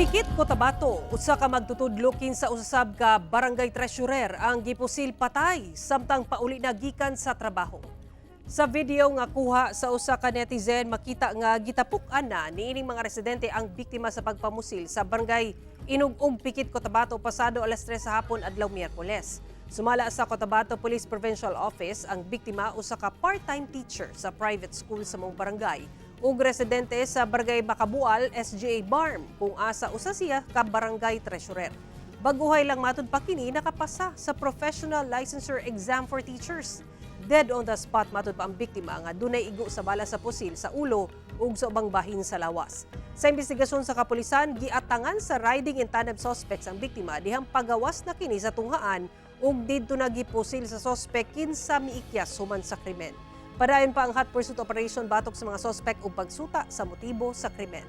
Pikit, Cotabato, usa ka magtutudlo kinsa usab ka barangay treasurer ang gipusil patay samtang pauli na gikan sa trabaho. Sa video nga kuha sa usa ka netizen, makita nga gitapuk-an na niining mga residente ang biktima sa pagpamusil sa Barangay Inug-ug, Pikit, Cotabato pasado alas 3 sa hapon adlaw Miyerkules. Sumala sa Cotabato Police Provincial Office, ang biktima usa ka part-time teacher sa private school sa maong barangay ug residente sa Barangay Makabual, SGA Barm, kung asa usa siya ka barangay treasurer. Baguhay lang matud pa kini nakapasa sa professional licensure exam for teachers. Dead on the spot matud pa ang biktima nga dunay igo sa bala sa pusil sa ulo ug sa ubang bahin sa lawas. Sa investigasyon sa kapulisan, giatangan sa riding in tandem suspects ang biktima dihang pagawas na kini sa tunghaan ug didto na gipusil sa suspect kinsa miikyas human sa krimen. Padayon pa ang hot pursuit operation batok sa mga suspect ug pagsuta sa motibo sa krimen.